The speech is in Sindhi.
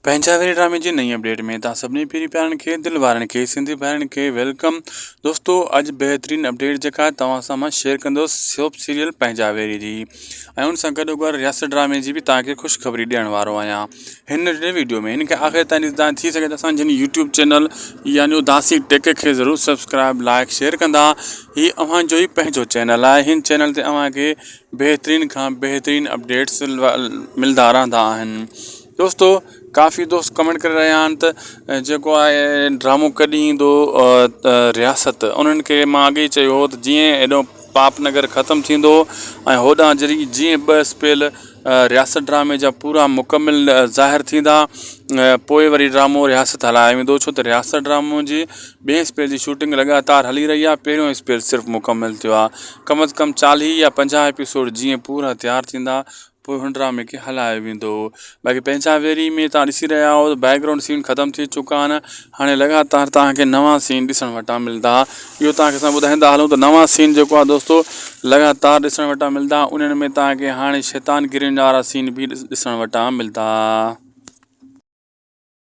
پنهنجا ويري ڊرامي جي نئين اپڊيٽ ۾ توهان سڀني پيري پيارن کي دل وارن کي سنڌي ڀائرن کي welcome دوستو اڄ بهترين اپڊيٽ جيڪا توهان سان مان شيئر ڪندس سوپ سيريل پنهنجا ويري جي ۽ ان سان گڏو گڏ رياست ڊرامي جي به توهان کي خوشخبري ڏيڻ وارو آهيان هن ننڍڙي ويڊيو ۾ هن کي آخر تائين ڏسندا ٿي سگهي ته اسان جن يوٽيوب چينل يعني اداسي ٽيڪ کي ضرور سبسڪرائب لائڪ شيئر ڪندا هي اوهان جو ئي پنهنجو چينل آهي هن چينل تي اوهان کي بهترين کان بهترين اپڊيٽس ملدا رهندا آهن دوستو ڪافي دوست ڪمينٽ ڪري رهيا آهن ته جيڪو آهي ڊرامو ڪڏهن ايندو رياست انهن کي مان اڳي ئي چيو هو ته جيئن ايڏو پاپ نگر ختم ٿيندو ۽ هوڏانهن جري جيئن ٻه اسپيل رياست ڊرامي جا پورا مڪمل ظاهر ٿيندا پوء وري ڊرامو رياست هلايو ويندو ڇو ته رياست ڊرامو جي ٻئي اسپيل جي شوٽنگ لڳاتار هلي رهي آهي پهريون اسپيل صرف مڪمل ٿيو آهي ڪم از ڪم چاليهه يا 50 ايپيسوڊ جيئن پورا تيار ٿيندا پوء هن ڊرامي کي هلايو ويندو باقي پنهنجا ويري ۾ توهان ڏسي رهيا آهيو ته بيڪ گرائونڊ سين ختم ٿي چڪا آهن هاڻي لڳاتار توهان کي نوان سين ڏسڻ وٽان ملندا اهو توهان کي اسان ٻڌائيندا هلون ته نوان سين جيڪو آهي دوستو لڳاتار ڏسڻ وٽان ملندا انهن ۾ توهان کي هاڻي شيطان گرين وارا سين به ڏسڻ وٽان ملندا.